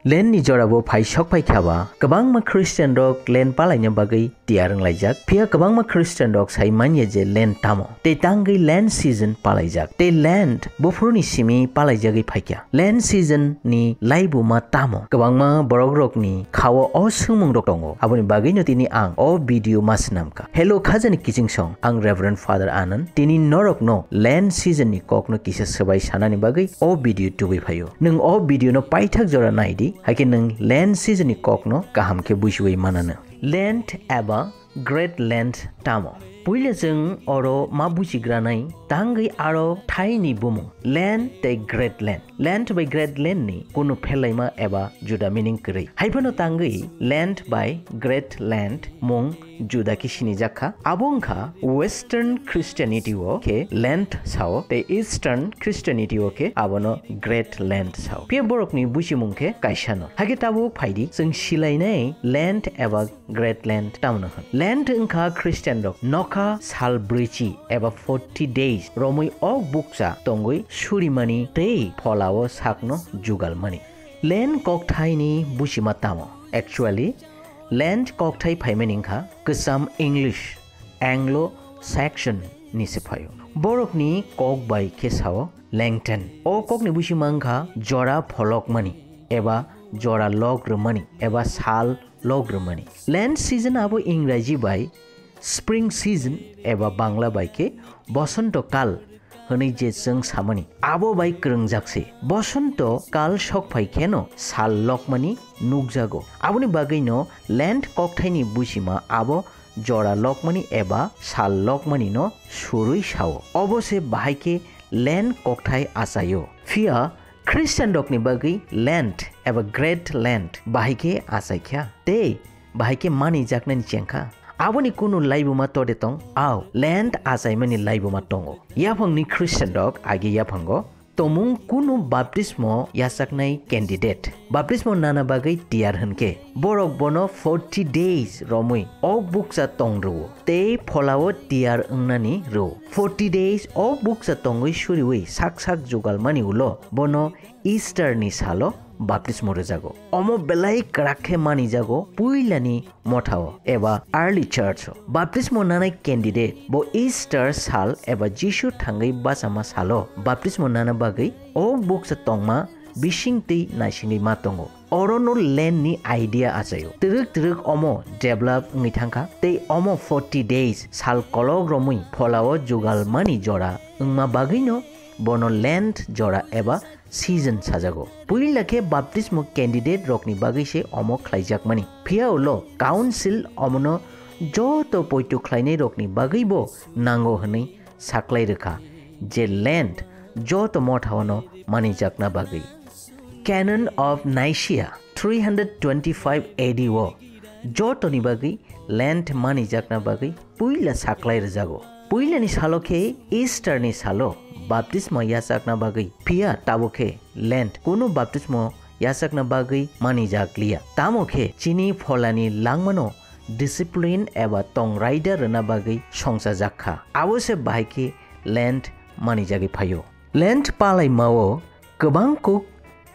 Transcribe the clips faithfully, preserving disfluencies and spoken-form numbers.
Lent ni jora bo phai sok phai kha ba, kwbangma Christian rok Lent palaina bagwi tiyar wng laijak. Phiya kwbangma Christian rok sai manya je Lent tamo, tei tangwi Lent season palaijak. Tei Lent buphuruni simi palaijagwi phaikha. Lent season ni laibuma tamo? Kwbangma borok rokni khao o swngmung rok tongo. Aboni bagwino tini ang o video ma swnamkha. Hello khajani kiching song, ang Reverend Father Anand. Tini norokno Lent season ni kokno kisa swbai sanani bagwi o video tubui phaio. Nwng o video no paithak jora nai di, haikhe nwng Lent season ni kokno kaham khe bujiui manano. Lent eba Great Lent tamo? Puila chwng oro ma bujigranai, tangwi aro thaini bumung Lent tei Great Lent. Lent bai Great Lent ni kunu phelaima eba juda meaning kwrwi. Haiphano tangwi Lent bai Great Lent mung juda khe sinijak kha. Abo wngkha Western Christianity o khe Lent sao tei Eastern Christianity o khe abono Great Lent sao. Phiya borokni buchimung khe kaisano. Haikhe tabuk phaidi chwng silainai Lent eba Great Lent tamno hwn. Lent wngkha Christian rok nokha sal brwichi eba forty days romwi ok bukcha tongwi surimani tei pholao sakno jugalmani. Lent kokthaini buchima tamo? Actually, Lent kokthai phaimani wngkha kwcham English, Anglo-Saxon ni se phaio. Borokni kok bai khe sao Lenten. O kokni buchima wngkha jora pholokmani eba jora lok rwmani eba sal lok rwmani. Lent season abo Ingraji bai spring season eba Bangla bai khe bosonto kal hwnwi je chwng samani, abo bai kwrwngjak se. Bosonto kal sok phai kheno sal lokmani nukjago. Aboni bagwino Lent kokthaini buchima abo jora lokmani eba sal lokmani no surwi sao. Obo se bahai khe Lent kokthai achaio. Phiya Christian rokni bagwi Lent eba Great Lent bahai khe achaikha tei bahai khe manijaknani chengkha. Aboni kunu laibuma tode tong? Ao, Lent achaimani laibuma tongo. Yaphangni Christian rok agi yaphango tomung kunu baptismo yachaknai candidate baptismo nana bagwi tiyar hwnkhe, borok bono forty days romwi ok bukcha tong rwo tei pholao tiyar wngnani rwo. Forty days ok bukcha tongwi suriwi sak sak jugalmani ulo bono Easter ni salo baptismo rwjago. Omo belai kwrak khe manijago puilani mothao eba early church o. Baptismo nanai candidate bo Easter sal eba Jisu thangwi bachama salo baptismo nana bagwi ok bukcha tongma bising twi naisingwi ma tongo. Orono Lent ni idea achaio. Twrwk twrwk omo develop wngwi thangkha tei omo forty days sal kolok romwi pholao jugalmani jora wngma bagwino bono Lent jora eba season sajago. Puila khe baptismo candidate rokni bagwi se omo khlaijakmani. Phiya ulo council omono joto poito khlainai rokni bagwibo nango hwnwi saklai rwkha je Lent joto mothaono manijakna bagwi. Canon of Nicaea three hundred twenty-five A D o jotoni bagwi Lent manijakna bagwi puila saklai rwjago. Puilani salo khe Easter ni salo baptisma yachakna bagwi, phiya tabuk khe Lent kunu baptisma yachakna bagwi manijak liya. Tamo khe chini pholani langmano discipline eba tong raida rwna bagwi songchajak kha. Abo se bahai khe Lent manijagwi phaio. Lent palaimao kwbang kuk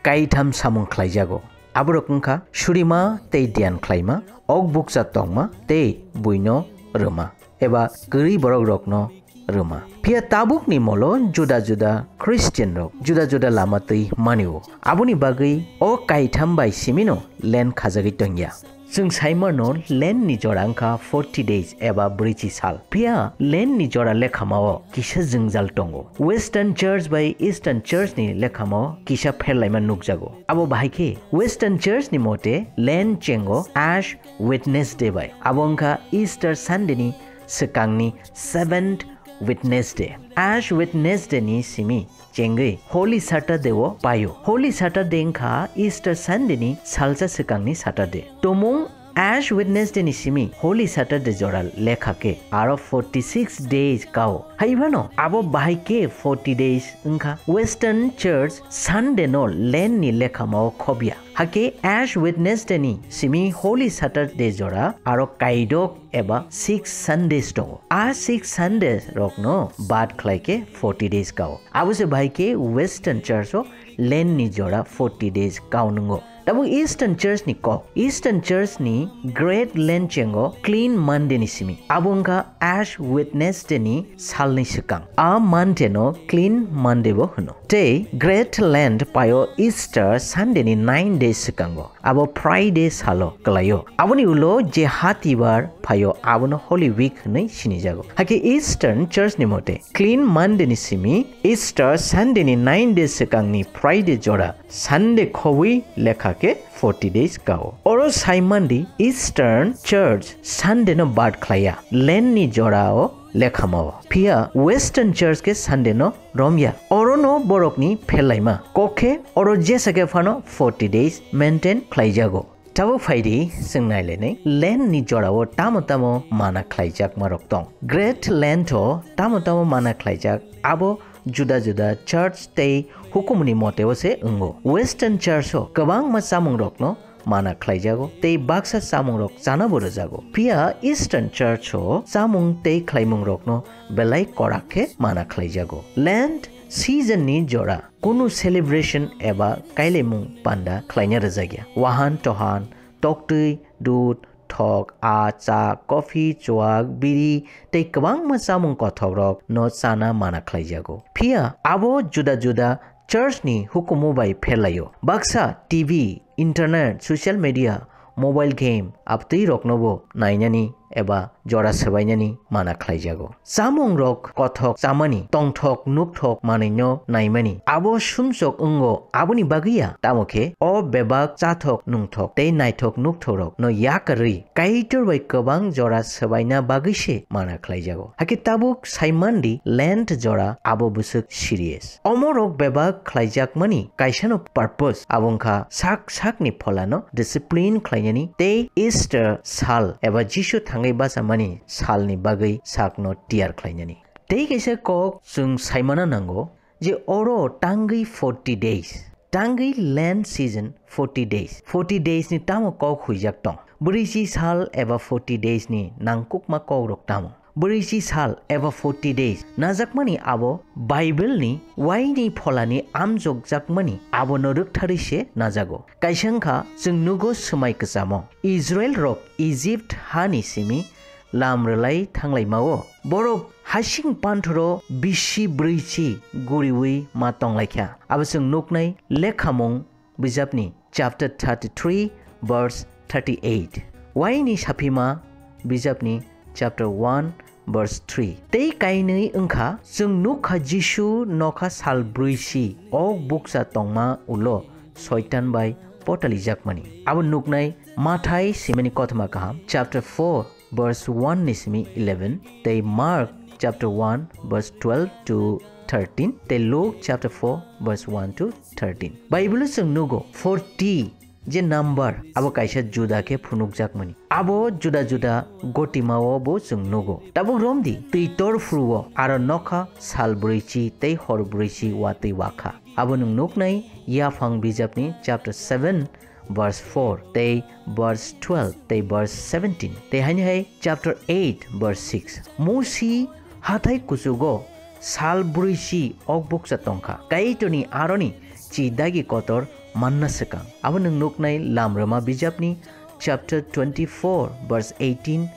kaitham samung khlaijago. Aborok wngkha surima tei diyan khlaima, ok bukcha tongma tei buino rwma eba kwrwi borok rokno rwma. Phiya tabukni molo juda juda Christian rok juda juda lama twi manio. Aboni bagwi o kaitham bai simino Lent khajagwi tongya. Chwng sai mano Lent ni jora wngkha forty days eba brwichi sal. Phiya Lent ni jora lekhamao kisa jwngjal tongo. Western Church bai Eastern Church ni lekhamao kisa pherlaima nukjago. Abo bahai khe Western Church ni mote Lent chengo Ash Wednesday bai. Abo wngkha Easter Sunday ni swkangni seventh Wednesday. Ash Wednesday ni simi chengwi Holy Saturday o paio. Holy Saturday wngkha Easter Sunday ni salsa swkangni Saturday. Tomung Ash Wednesday ni simi Holy Saturday jora lekha khe aro forty six days kao. Haiphano abo bahai khe forty days wngkha. Western Church Sunday no Lent ni lekhamao khobya. Hakhe Ash Wednesday ni simi Holy Saturday jora aro kaidok eba six Sundays tongo. A six Sundays rokno bad khlai khe forty days kao. Abo se bahai khe Western Church o Lent ni jora forty days kao nungo. Tabuk Eastern Church ni kok. Eastern Church ni Great Lent chengo Clean Monday ni simi. Abo wngkha Ash Wednesday ni salni swkang. A Monday no Clean Monday bo hwno. Tei Great Lent paio Easter Sunday ni nine days swkango. Abo Friday salo kwlaio. Aboni ulo je hatibar phaio abono Holy Week hwnwi sinijago. Hakhe Eastern Church ni mote Clean Monday ni simi Easter Sunday ni nine days swkangni Friday jora Sunday khobwi lekha khe forty days kao. Oro saimandi Eastern Church Sunday no bad khlaiya, Lent ni jorao lekhamao. Phiya Western Church khe Sunday no romya. Orono borokni phelaima. Kokhe oro jesa khe phano forty days maintain khlaijago. Tabuk phaidi chwng nailainai Lent ni jorao tamo tamo mana khlaijakma rok tong. Great Lent o tamo tamo mana khlaijak abo juda juda church tei hukumni moteo se wngo. Western Church o kwbangma chamungrokno mana khlaijago tei baksa chamungrok chanabo rwjago. Phiya Eastern Church o chamung tei khlaimungrokno belai korak khe mana khlaijago. Lent season ni jora kunu celebration eba kailaimung panda khlaina rwjakya. Wahan tohan, toktwi, dud, thok, aa, cha, coffee, chuak, biri tei kwbangma chamung kothokrok no chana mana khlaijago. Phiya abo juda juda church ni hukumu bai pherlaio. Baksa T V, internet, social media, mobile game, abtwi roknobo nainani eba jora swbainani mana khlaijago. Chamungrok kothok chamani, tongthok nukthok manwino naimani, abo sumsok wngo, aboni bagwi ya, tamo khe o bebak chathok nungthok tei naithok nukthokrokno yakarwi Kaitor bai kwbang jora swbaina bagwi se mana khlaijago. Hakhe tabuk saimandi Lent jora abo bwswk serious. Omorok bebak khlaijakmani kaisano purpose abo wngkha sak sakni pholano discipline khlainani tei Easter sal eba Jisu thangwi bachamani salni bagwi sakno tiyar khlainani. Tei kaisa kok chwng saimana nango je oro tangwi forty days, tangwi Lent season forty days. Forty days ni tamo kok huijak tong? Bwrwichi sal eba forty days ni nangkukma kokrok tamo? Bwrwichi sal eba forty days najakmani abo Bible ni waini pholani amjokjakmani abono rwktharwi se najago. Kaisa wngkha chwng nugo swmai kwchamo. Israel rok Egypt hani simi lam rwlai thanglaimao. Borok hasing panthoro bisi bwrwichi guriwi ma tonglaikha. Abo chwng nuknai Lekhamung bijapni chapter thirty-three verse thirty-eight. Waini saphima bijapni chapter one verse three. Tei kainwi wngkha, chwng nukha Jisu nokha sal brwi si ok bukcha tongma ulo Soitan bai potalijakmani. Abo nuknai Mathai simani kothoma kaham chapter four verse one ni simi eleven, tei Mark chapter one verse twelve to thirteen, tei Luke chapter four verse one to thirteen. Bible o chwng nugo forty je number abo kaisa juda khe phunukjakmani. Abo juda juda gotimao bo chwng nugo. Tabuk romdi twi tor phuru o aro nokha sal brwichi tei hor brwichi watwi wakha. Abo nwng nuknai Yaphang bijapni chapter seven verse four tei verse twelve tei verse seventeen tei haini hai chapter eight verse six. Musi hathai kuchugo sal brwi si ok bukcha tongkha. Kaitorni aroni chi dagi kotor manna swkang. Abo nwng nuknai Lamrwma bijapni chapter twenty-four verse eighteen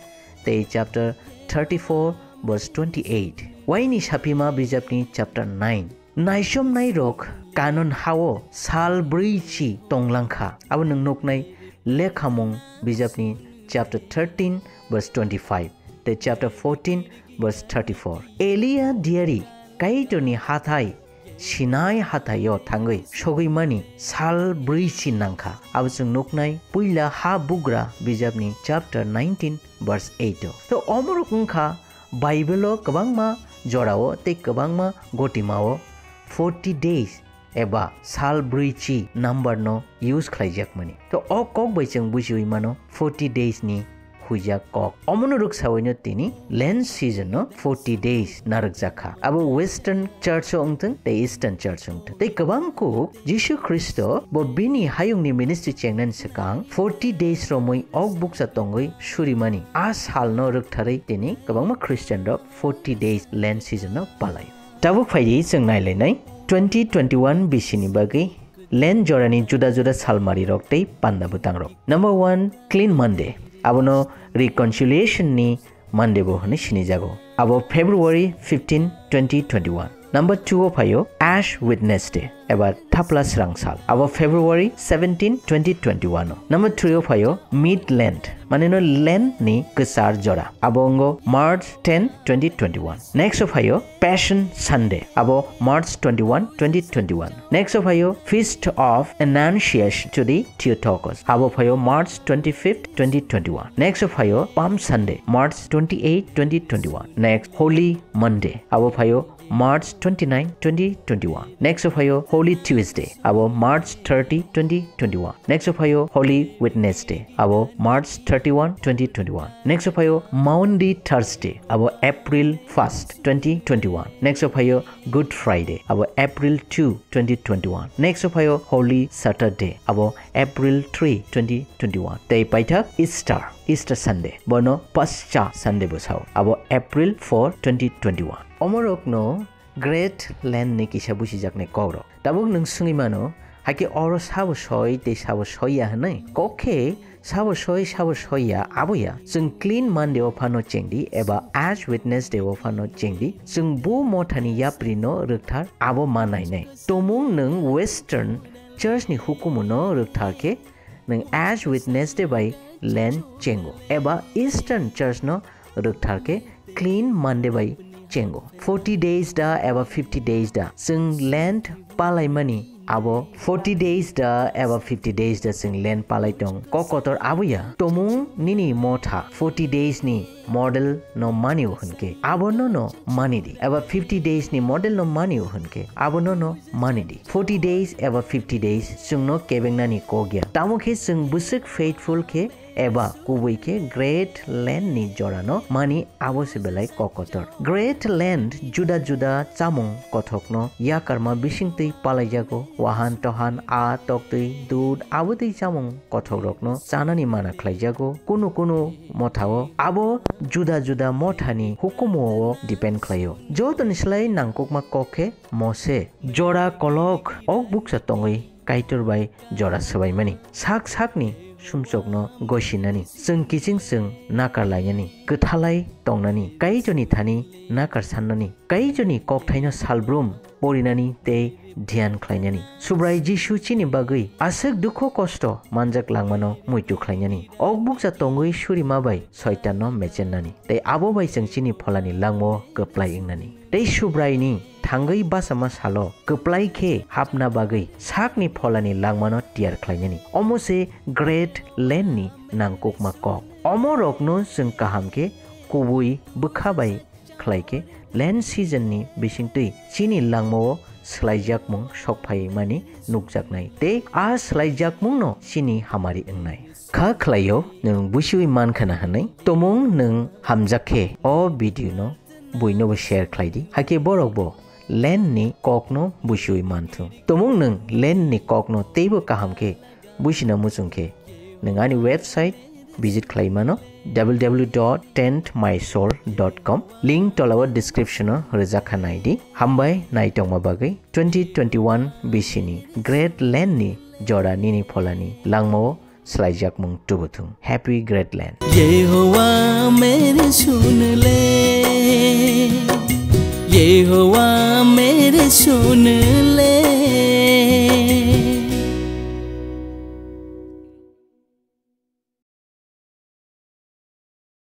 tei chapter thirty-four verse twenty-eight. Waini saphima bijapni chapter nine. Naisomnairok Kanon hao sal brwi si tonglangkha. Abo nwng nuknai Lekhamung bijapni chapter thirteen verse twenty-five tei chapter fourteen verse thirty-four. Elia diari Kaitorni hathai Sinai hathaio thangwi sogwimani sal brwi si nangkha. Abo chwng nuknai puila ha bugra bijapni chapter nineteen verse eight o. To omorok wngkha Bible o kwbangma jorao tei kwbangma gotimao forty days eba sal brwi chi number no use khlaijakmani. To o kok bai chwng bujiwi mano forty days ni huijak kok. Omono rwksawi no tini Lent season no forty days narwkjakha. Abo Western Church o wngthwng tei Eastern Church o wngthwng. Tei kwbang kuk Jisu Khristo bo bini hayungni ministry chengnani swkang forty days romwi ok bukcha tongwi surimani a salno rwktharwi tini kwbangma Christian rok forty days Lent season no palai. Tabuk phaidi chwng nailainai twenty twenty-one B C ni bagwi Lent jorani juda juda salmarirok tei panda bwtangrok. Number one, Clean Monday. Abono reconciliation ni Monday bo hwnwi sinijago. Abo February fifteen, twenty twenty-one. Number two o phaio Ash Wednesday eba Thapla Srang Sal. Abo February seventeen, twenty twenty-one o. Number three o phaio Mid Lent, mane no Lent ni kwchar jora. Abo wngo March ten, twenty twenty-one. Next o phaio Passion Sunday, abo March twenty-one, twenty twenty-one. Next o phaio Feast of Annunciation to the Theotokos, abo phaio March twenty-fifth, twenty twenty-one. Next o phaio Palm Sunday, March twenty-eight, twenty twenty-one. Next Holy Monday, abo phaio March twenty-nine, twenty twenty-one. Next o phaio Holy Tuesday, abo March thirty, twenty twenty-one. Next o phaio Holy Wednesday, abo March thirty-one, twenty twenty-one. Next o phaio Maundy Thursday, abo April first, twenty twenty-one. Next o phaio Good Friday, abo April two, twenty twenty-one. Next o phaio Holy Saturday, abo April three, twenty twenty-one. Tei paithak Easter, Easter Sunday, bono Pascha Sunday bo sao, abo April four, twenty twenty-one. Omorokno Great Lent ni kisa busijaknai kokrok. Tabuk nwng swngwi mano, haikhe oro sabo soi tei sabo soiya hwnwi? Kok khe sabo soi, sabo soiya, aboya. Chwng Clean Monday o phano chengdi eba Ash Wednesday o phano chengdi, chwng bo mothani yaprino rwkthar abo ma nainai. Tomung nwng Western Church ni hukumuno rwkthar khe nwng Ash Wednesday bai Lent chengo, eba Eastern Church no rwkthar khe Clean Monday bai chengo. Forty days da eba fifty days da chwng Lent palaimani, abo forty days da eba fifty days da chwng Lent palai tong, kok kotor aboya. Tomung nini motha forty days ni model no manio hwnkhe, abono no mani di. Eba fifty days ni model no manio hwnkhe, abono no mani di. Forty days eba fifty days chwngno kebengnani kok ya. Tamo khe chwng bwswk faithful khe eba kubui khe Great Lent ni jorano mani, abo se belai kok kotor. Great Lent juda juda chamung kothokno yakarma bisingtwi palaijago. Wahan tohan, aa toktwi, dud, abotwi chamung kothokrokno chanani mana khlaijago. Kunu kunu mothao abo juda juda mothani hukumuo depend khlaio. Jotoni slai nangkukma kok khe Mose jora kolok ok bukcha tongwi Kaitor bai jora swbaimani, sak sakni sumsokno gosinani, chwng kiching chwng nakar lainani, kwthalai tongnani, Kaitorni thani nakar sannani, Kaitorni kokthaino salbrum porinani tei dhyan khlainani. Subrai Jisu chini bagwi aswk dukhu kosto manjak langmano muitu khlainani. Ok bukcha tongwi surima bai Soitanno mechennani. Tei abo bai chwng chini pholani langmao kwplai wngnani. Tei Subraini thangwi bachama salo kwplai khe hapna bagwi sakni pholani langmano tiyar khlainani. Omo se Great Lent ni nangkukma kok. Omo rokno chwng kaham khe kubui bwkha bai khlai khe Lent season ni bisingtwi chini langmao swlaijakmung sokphaimani nukjaknai tei a swlaijakmungno chini hamari wngnai. Kha khlaio, nwng busiwi man khna hwnwi. Tomung nwng hamjak khe o video no buinobo share khlai di, hakhe borokbo Lent ni kokno busiwi manthung. Tomung nwng Lent ni kokno teibo kaham khe busina muchung khe, nwng ani website visit khlai mano, w w w dot tent my soul dot com. Link tolao description o rwjak kha, nai di. Hambai naitongma bagwi. Twenty twenty-one bisini Great Lent ni jora nini pholani langmao swlaijakmung tubuthung. Happy Great Lent. Yehowa mere sun le, Yehowa mere sun